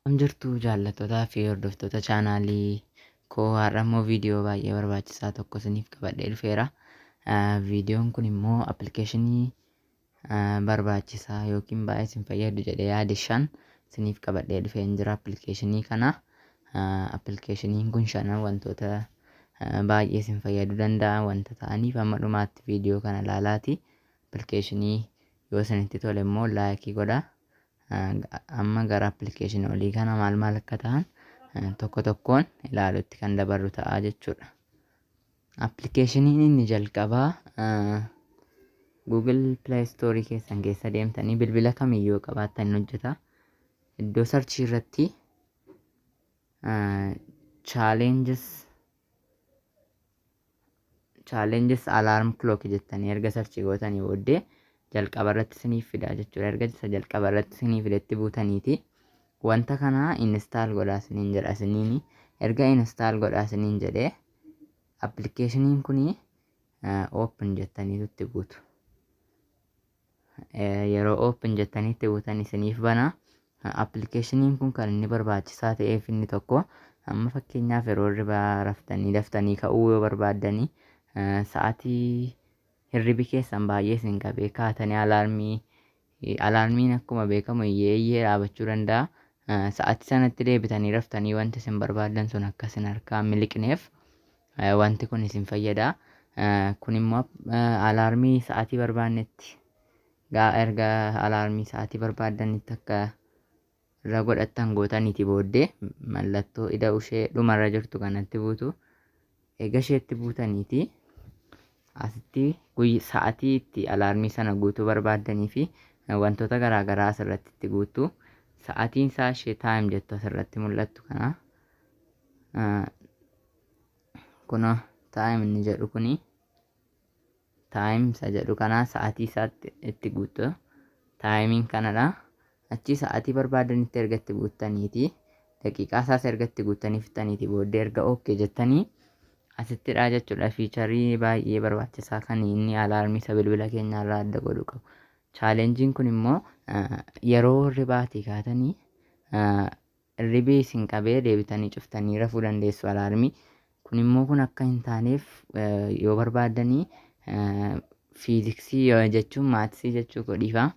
Akkam jirtu jaallattootaa fi hordoftoota chaanaalii koo? Har'a immoo viidiyoo baay'ee barbaachisaa tokko isiniif qabadhee dhufeera. Viidiyoon kun immoo appilikeeshinii barbaachisaa yookiin baay'ee isin fayyadu jedhee yaade 5 isiniif qabadhee dhufeen jira appilikeeshinii kana. Appilikeeshiniin kun shanan wantoota baay'ee isin fayyaduu danda'a wanta ta'aniif hamma dhumaatti viidiyoo kana ilaalaati. Appilikeeshinii yoo isinitti tole immoo laayikii godhaa. Amma gara appilikeeshinii olii kana maal maal akka ta'an tokko tokkoon ilaalutti kan dabarru ta'a jechuudha. Appilikeeshiniin inni jalqabaa Google Play Store keessan keessa deemtanii bilbila kamiyyuu qabaattan hojjeta. Iddoo sarchii irratti challenges alarm clock jettanii erga sarchii gootanii booddee jalqaba irratti isiniif fida jechuudha. Erga isa jalqaba irratti isinii fidetti buutaniiti wanta kana install godhaa isiniin jedha isiniini. Erga install godhaa isiniin jedhee appilikeeshiniin kuni open jettaniitu itti buutu. Yeroo open jettaniitti buutan isiniif bana. Appilikeeshiniin kun kan inni barbaachisaa ta'eef inni tokko, amma fakkeenyaaf yeroo hirribaa raftanii daftanii ka'uu yoo barbaaddanii, sa'aatii hirribi keessan baay'ee isin qabee kaatanii alaarmiin akkuma beekamu iyyee iyyee dhaabachuu danda'a. Sa'aatii sanatti deebitanii raftanii wanti isin barbaaddan sun akka isin harkaa miliqneef wanti kun isin fayyada. Kun immoo alaarmii sa'aatii barbaannetti erga alaarmii sa'aatii barbaaddanitti akka irra godhattan gootaniiti booddee mallattoo ida'u ishee dhumarra jirtu kanatti buutu. Eega isheetti buutaniiti asitti sa'aatii itti alaarmii sana guutuu barbaaddanii fi wantoota garaagaraa asirratti itti guuttu. Sa'aatiin isaa ishee time jettu asirratti mul'attu kana. Kunoo time inni jedhu kuni, time isa jedhu kana sa'aatii isaatti itti guuttu. Timeiin kanadha. Achi sa'aatii barbaadanitti erga itti guuttaniiti, daqiiqaa isaas erga itti guuttanii fixaniiti booddee erga okay jettanii asittidha jechuudha. Featureii baay'ee barbaachisaa kan inni alaarmii isa bilbila keenyaarraa adda godhu qabu. Challengeiin kun immoo yeroo hirribaatii kaatanii hirribii isin qabee deebitanii cuftanii rafuu dandeessu alaarmii. Kun immoo kun akka hin taaneef yoo barbaaddanii fiiziksii jechuun mathsii jechuu godhiifa.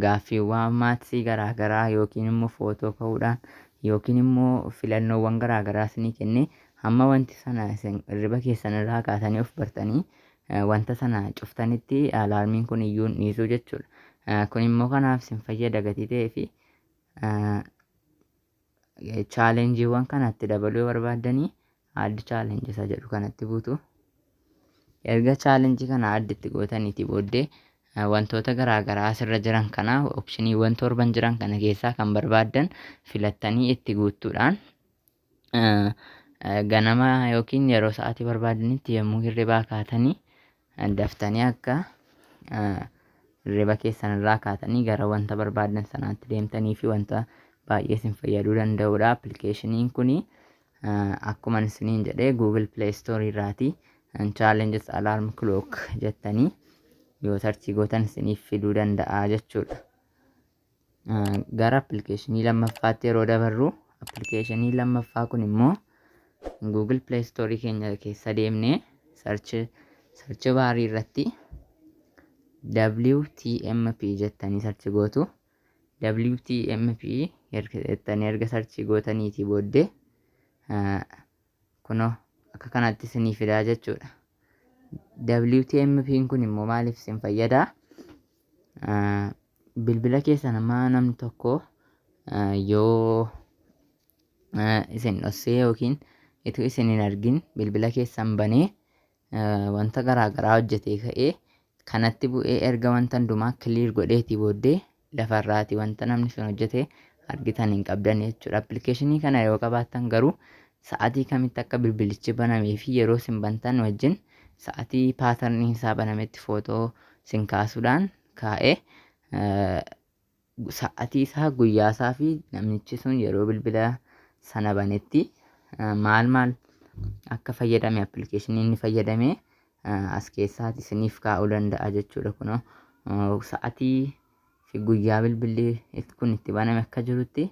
Gaaffiiwwan mathsii garaagaraa yookiin immoo footoo ka'uudhaan yookiin immoo filannoowwan garaagaraa isinii kennee hamma wanti sana isin hirriba keessan irraa kaatanii of bartanii wanta sana cuftanitti alaarmiin kun iyyuu hin dhiisuu jechuudha. Kun immoo kanaaf isin fayyada gatii ta'ee fi challengeiiwwan kanatti dabaluu yoo barbaaddanii add challenge isa jedhu kanatti buutu. Erga challengeii kana add itti gootaniiti booddee wantoota garaagaraa asirra jiran kana, optioniiwwan torban jiran kana keessaa kan barbaaddan filattanii itti guutuudhaan ganama yookiin yeroo sa'aatii barbaadanitti yommuu hirribaa kaatanii daftanii akka hirriba keessan irraa kaatanii gara wanta barbaadan sanaatti deemtanii fi wanta baay'ee isin fayyaduu danda'udha. Appilikeeshiniin kuni akkuma isiniin jedhee Google Play Store irraati challenges alarm clock jettanii yoo searchii gootan isiniif fiduu danda'a jechuudha. Gara appilikeeshinii lammaffaatti yeroo dabarru, appilikeeshinii lammaffaa kun immoo Google Play Store keenya keessa deemnee search barii irratti WTMP jettanii search gootu. WTMP jettanii erga search gootaniitii booddee kunoo akka kanatti isinii fidaa jechuudha. WTMP kun immoo maaliif isin fayyada? Bilbila keessan amma namni tokko yoo isin dhossee yookiin ituu isin hin argin bilbila keessan banee wanta garaa garaa hojjetee ka'ee kanatti bu'ee erga wanta hundumaa clear godheetii booddee lafarraati wanta namni sun hojjete argitan hin qabdan jechuudha. Appilikeeshinii kana yoo qabaattan garuu sa'atii kamitti akka bilbilichi banamee fi yeroo isin bantan wajjin sa'atii patterniin isaa banametti footoo isin kaasuudhaan kaa'ee Sa'atii isaa, guyyaa isaa fi namichi sun yeroo bilbila sana banetti maal maal akka fayyadame, appilikeeshinii inni fayyadame as keessaati isiniif kaa'uu danda'a jechuudha. Kunoo sa'atii fi guyyaa bilbilli kun itti baname akka jirutti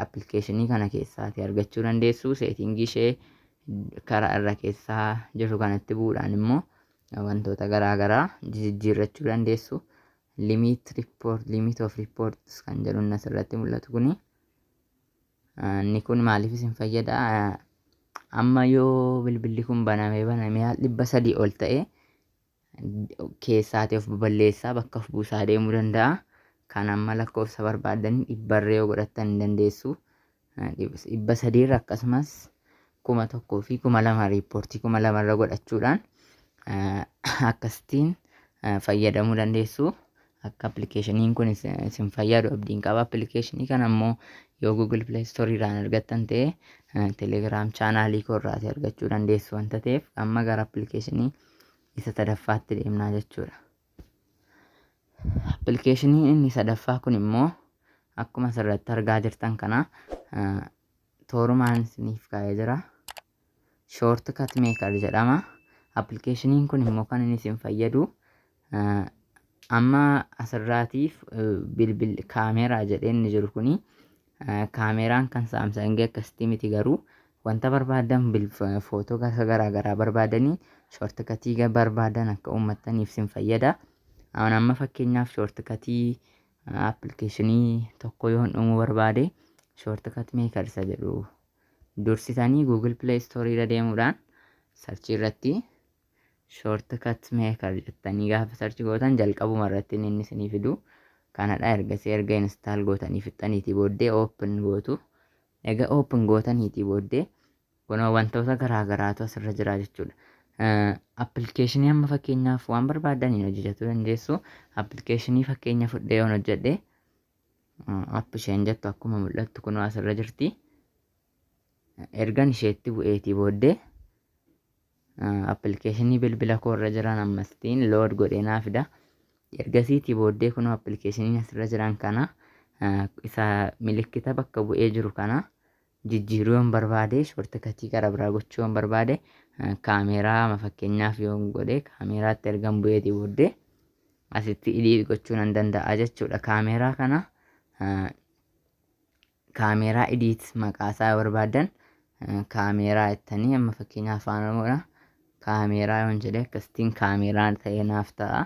appilikeeshinii kana keessaati argachuu dandeessu. Setting ishee karaa irra keessaa jiru kanatti bu'uudhaan immoo wantoota garaa garaa jijjiirrachuu dandeessu. Limit report, limit of reports kan jedhu asirratti mul'atu kuni. Inni kun maaliif isin fayyada? Amma yoo bilbilli kun banamee banamee 300 ol ta'e, keessaati of baballeessaa, bakka of buusaa deemuu danda'a. Kan amma lakkoofsa barbaadan dhibbarree yoo godhattan ni dandeessu. 300rra akkasumas 1000 fi 2000, riippoortii 2000rra godhachuudhaan akkasitiin fayyadamuu dandeessu. Akka appilikeeshiniin kun isin fayyadu abdiin qaba. Appilikeeshinii kana immoo yoo Google Play Store irraan argattan ta'e, Telegram chaanaalii koo irraatii argachuu dandeessu wanta ta'eef, amma gara appilikeeshinii isa sadaffaatti deemnaa jechuudha. Appilikeeshiniin inni sadaffaa kun immoo akkuma asirratti argaa jirtan kana toorumaan isiniif kaa'ee jira. Shortcut Maker jedhama. Appilikeeshiniin kun immoo kan inni isin fayyadu, amma asirraatiif bilbil kaameeraa jedhee inni jiru kuni, kaameeraan kan Saamsangii akkasitti miti, garuu wanta barbaadan, footoo gosa garaa garaa barbaadanii, shortcutii barbaadan akka uummattaniif isin fayyada. Amma fakkeenyaaf shortcutii appilikeeshinii tokko yoon uumuu barbaade, Shortcut Maker isa jedhu dursitanii Google Play Store irra deemuudhaan search irratti Shortcut Maker jettanii gaafa search gootan, jalqabuma irratti inni isinii fidu kanadha. Ergasii erga install gootanii fixxaniitii booddee open gootu. Egaa open gootaniitii booddee kunoo wantoota garaa garaatu asirra jira jechuudha. Appilikeeshinii amma fakkeenyaaf waan barbaadaniin hojjechuu dandeessu. Appilikeeshinii fakkeenya fudhee yoon hojjedhe, app isheen jettu akkuma mul'attu kunoo asirra jirti. Ergan isheetti bu'eetii booddee appilikeeshinii bilbila koo irra jiran ammastiin load godhee naa fida. Ergasiitii booddee kunoo appilikeeshinii asirra jiran kana, isa milikkita bakka bu'ee jiru kana jijjiiruu yoon barbaade, shortcutii gara biraa gochuu yoon barbaade, kaameeraa fakkeenyaaf yoon godhe, kaameeraatti ergan bu'eetii booddee asitti edit gochuu nan danda'a jechuudha. Kaameeraa kana, kaameeraa edit maqaa isaa yoo barbaadan, kaameeraa jettanii, amma fakkeenyaaf Afaan Oromoodha. Kaameeraa yoon jedhe, akkasitiin kaameeraa ta'ee naaf ta'a.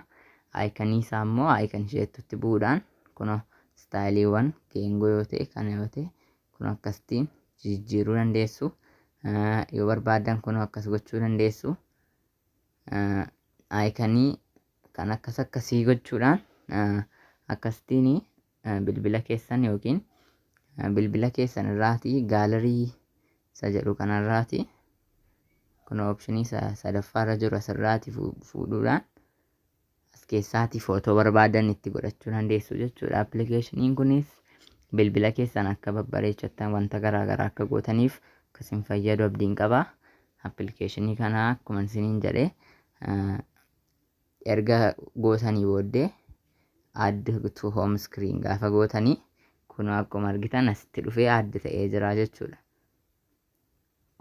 Iconii isaa immoo icon isheettutti bu'uudhaan kunoo styleiiwwan geengoo yoo ta'e, kana yoo ta'e, kun akkasitiin jijjiiruu dandeessu. Yoo barbaadan kunoo akkas gochuu dandeessu. Iconii kan akkas akkasii gochuudhaan akkasitiin bilbila keessan yookiin bilbila keessan irraatii gallery isa jedhu kanarraati kun optionii sadaffaarra jiru asirraati fuudhuudhaan as keessaatii footoo barbaadan itti godhachuu dandeessu jechuudha. Appilikeeshiniin kunis bilbila keessan akka babbareechattan, wanta garaa garaa akka gootaniif akkasiin fayyadu abdiin qaba. Appilikeeshinii kana akkuma isiniin jedhe, erga gootanii booddee add to home screen gaafa gootanii, kunoo akkuma argitan asitti dhufee add ta'ee jira jechuudha.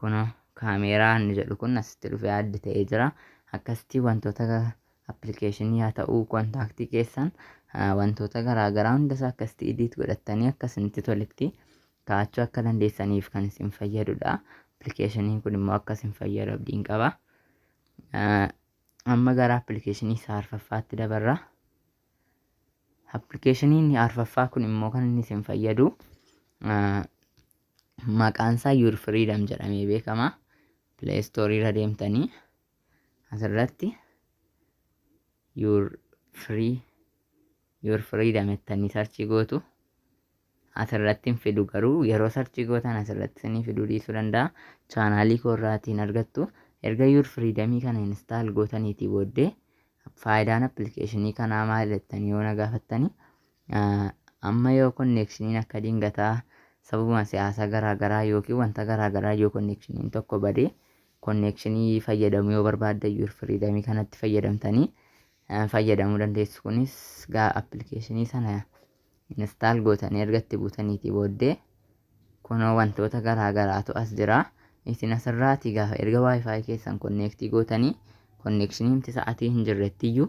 Kunoo kaameeraa inni jedhu kun asitti dhufee add ta'ee jira. Akkasitti wantoota appilikeeshinii haa ta'uu, contactii keessan, wantoota garaa garaa hundasaa akkasitti edit godhattanii akka isinitti toletti kaa'achuu akka dandeessaniif kan isin fayyadudha. Appilikeeshiniin kun immoo akka isin fayyadu abdiin qaba. Amma gara appilikeeshinii isa arfaffaatti dabarra. Appilikeeshiniin arfaffaa kun immoo kan inni isin fayyadu, maqaan isaa Your Freedom jedhamee beekama. Play Store irra deemtanii asirratti Your Freedom jettanii search gootu. Asirratti hin fidu, garuu yeroo search gootan asirratti isinii fiduu dhiisuu danda'a. Chaanaalii koo irraatiin argattu. Erga Your Freedomii kana install gootaniitii booddee faayidaan appilikeeshinii kanaa maal jettanii yoo na gaafattani, amma yoo connectioniin akka dingataa sababuma siyaasa garaa garaa yookiin wanta garaa garaa yoo connectioniin tokko badee, connectionii fayyadamuu yoo barbaaddan, Your Freedomii kanatti fayyadamtanii fayyadamuu dandeessu. Kunis appilikeeshinii sana Install gootanii erga itti buutaniitii booddee kunoo wantoota garaa garaatu as jira. Isin asirraatii gaafa erga WiFi keessan connect gootanii, connectioniin sa'atii hin jirrettiyyuu,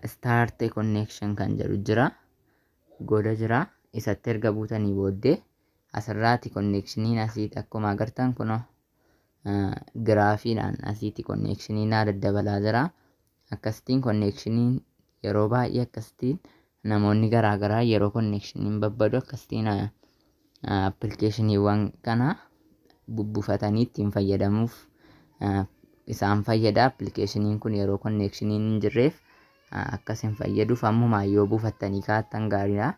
start connection kan jedhu jira. Goda jira. Isatti erga buutanii booddee asirraati connectioniin asiiti akkuma agartan kunoo giraafiidhaan asiiti connectioniin naa daddabalaa jira. Akkasitiin connectioniin yeroo baay'ee akkasitiin namoonni garaa garaa yeroo connectioniin babbadu akkasitiin appilikeeshiniiwwan kana bubbufatanii ittiin fayyadamuuf isaan fayyada. Appilikeeshiniin kun yeroo connectioniin hin jirreef akkas hin fayyaduuf ammumaa yoo buufattanii kaa'attan gaariidha.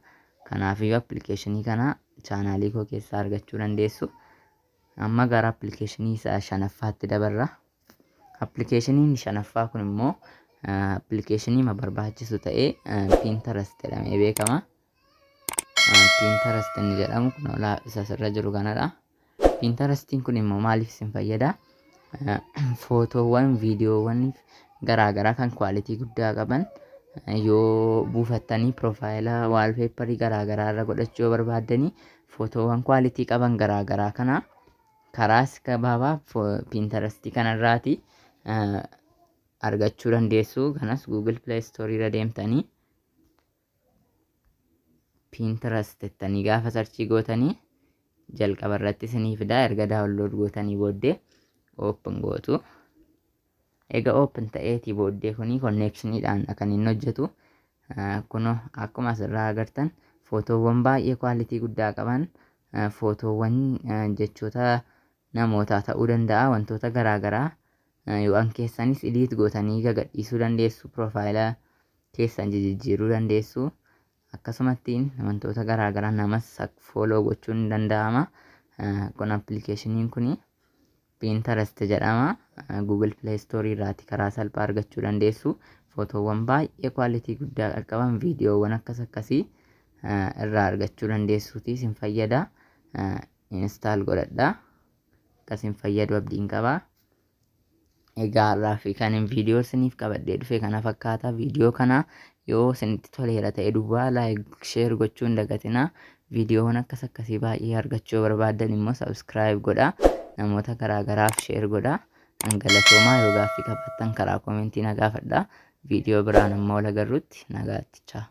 Kanaafiyyuu appilikeeshinii kana chaanaalii koo keessaa argachuu dandeessu. Amma gara appilikeeshinii isa shanaffaatti dabarra. Appilikeeshiniin shanaffaa kun immoo appilikeeshinii ma barbaachisu ta'ee Pinterest jedhamee beekama. Pinterest inni jedhamu kun isa asirra jiru kanadha. Pinterestiin kun immoo maaliif isin fayyada? Footoowwan, viidiyoowwan garaa garaa kan quality guddaa qaban yoo buufattanii profile, wallpaperii garaa garaa irra godhachuu yoo barbaaddanii, footoowwan quality qaban garaa garaa kana karaa gabaabaa Pinterestii kanarraati argachuu dandeessu. Kanas Google Play Store irra deemtanii Pinterest jettanii gaafa search gootanii jalqaba irratti isinii fida. Erga download gootanii booddee open gootu. Egaa open ta'eetii booddee kuni connectioniidhaan kan inni hojjetu. Kunoo akkuma asirraa agartan footoowwan baay'ee quality guddaa qaban, footoowwan jechoota namootaa ta'uu danda'a, wantoota garaa garaa yookaan keessanis edit gootanii gagadhiisuu dandeessu, profile keessan jijjiiruu dandeessu. Akkasumattiin wantoota garaa garaa namas follow gochuun ni danda'ama. Kun appilikeeshiniin kun Pinterest jedhama. Google Play Store irraati karaa salphaa argachuu dandeessu. Footoowwan baay'ee quality guddaa qaban, viidiyoowwan akkas akkasii irraa argachuu dandeessuuti isin fayyada. Install godhadhaa. Akkasin fayyadu abdiin qaba. Egaa har'aa fi kan viidiyoo isiniif qabadhee dhufe kana fakkaata. Viidiyoo kana yoo isinitti toleera ta'e duwwaa like, share gochuu hin dagatinaa. Viidiyoowwan akkas akkasii baay'ee argachuu yoo barbaaddan immoo subscribe godhaa. Namoota garaa garaaf share godhaa. Galatoomaa, yoo gaaffii qabaattan karaa commentii na gaafadhaa. Viidiyoo biraan ammoo wal agarrutti nagaatti, chaa.